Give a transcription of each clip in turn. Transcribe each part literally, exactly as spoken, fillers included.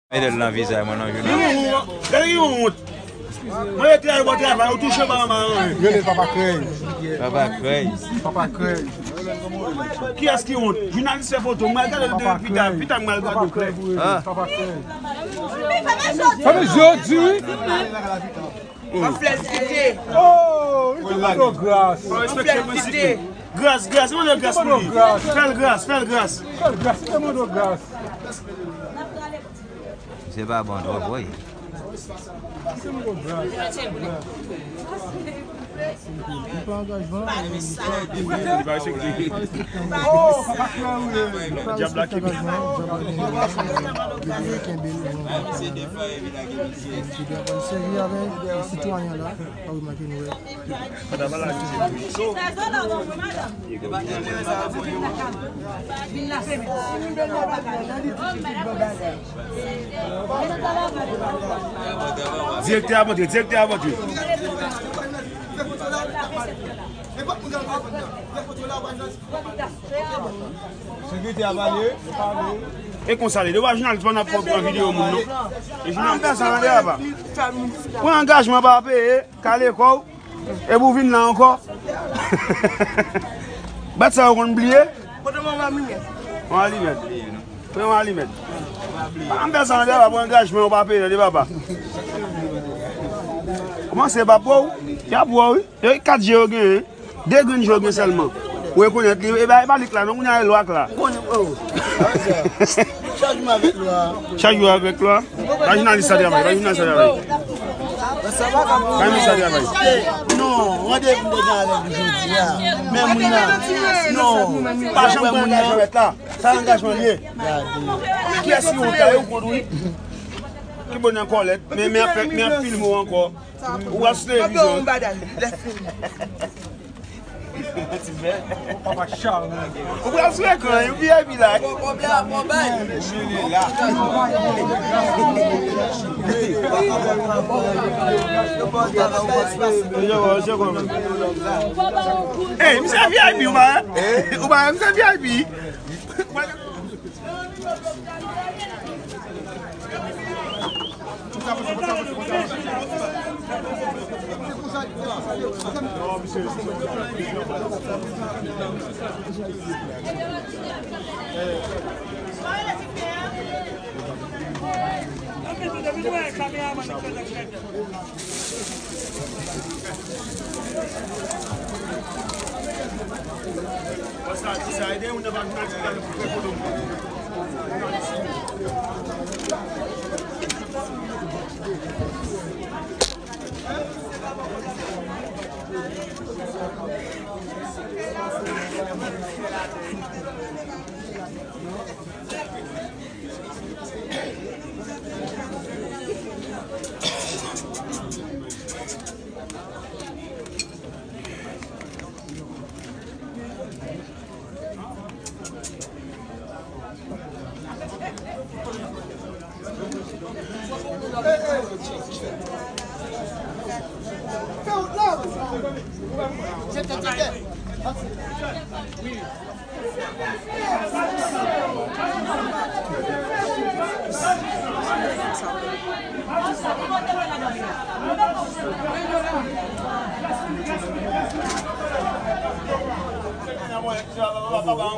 Mete l nan vizaj mwen nan jounen. Gade yon wont. Mwen yo travay, bon travay, ou touche pa anba anyen. Rele papa Krèy. Papa Krèy. Papa Krèy. Kiyès ki wont? Jounalis fè foto. Mwen gade l depi pita, pita mwen gade. Papa Krèy. Sa vle di yo di wi. Flèz kite. Oh, li te mande w gras. Flèz kite. Gras, gras, mande gras pou li. Fè l gras, fè l gras. Fè l gras, li te mande w gras. Se pa bon twòp, wi. Li pa angajman. Dyab la kenbe. Kenbe l. Li dwe konn seri avèk sitwayen la. Pa remake nou wè. Direktè a monte, direktè a monte. Sekirite a pale, pale. E konsa li, devan jounalis pa nan pran videyo moun non. E jounalis pa sa nan deba. Pran angajman pa peye, kale kò w. Epi w vin la ankò. Bèt sa yo konn bliye. Kote mwen mwen mwen. Yon alimèt. Pran yon alimèt. Pa anpè sa nan deba, pran angajman ou pa peye nan deba pa. Kòmanse pa pou ou. Y ap wè w wi. Yo kat je yo genyen. De grenn je yo gen sèlman. Ou rekonèt li. E ba, e ba lik la non, moun a e lwa k la. Chak jou avèk lwa. Chak jou avèk lwa. Ba jounalis sa travay, ba jounalis sa travay. Ba jounalis sa travay. Non, randevou m te gen avèk li jodi a. Men moun nan, non, pa janm pran angajman mèt la. Sa angajman li ye. Kiyès ki wont la, e ou kont wi. Ki bon nan kòlèt, men, men ap fè, men ap filme w ankò. Ou ap sou televizyon. Papa Charles. Ou pral sou ekran, ou V I P la. Ey, misye V I P, ou pa, ou pa, misye V I P.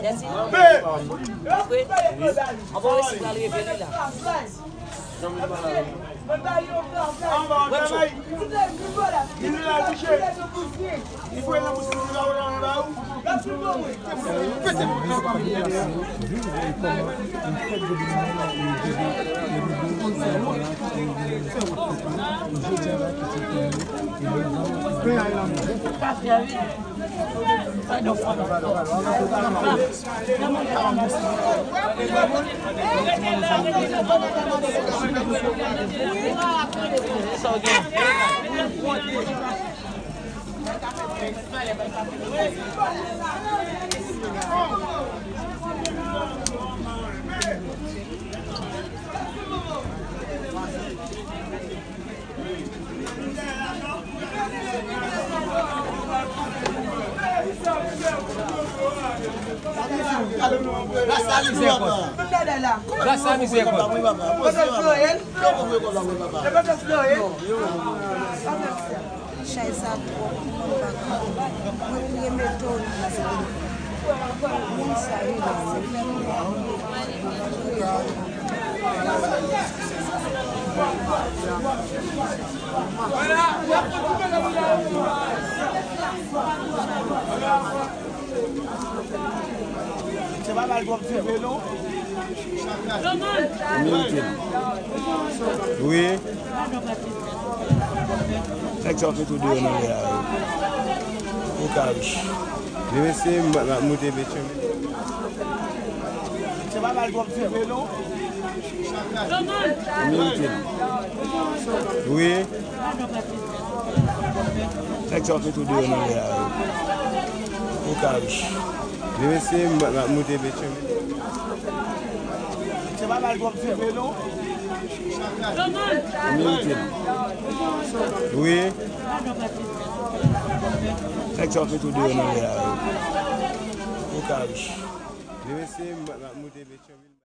Mèsi. Apre, anvan resi pral reveni la. Gras a mizèrikòd. Chay sa twòp, moun pa ka. Mwen bliye mete w nan se moun sa wi, se fè m. Se pa mal twòp fè velo. Milton. Wi. Nèg sa yo fè tou deyò nan lè a, wi. Ou ka rich. Li mesye, m ap moute Petyonvil. Se pa mal twòp fè velo. Milton. Wi. Nèg sa yo fè tou deyò nan lè a, wi. Ou ka rich. Li mesye, m ap moute Petyonvil. Se pa mal twòp fè velo. Milton. Wi. Nèg sa yo fè tou deyò nan lè a, wi. Ou ka rich. Li mesye, m ap moute Petyonvil.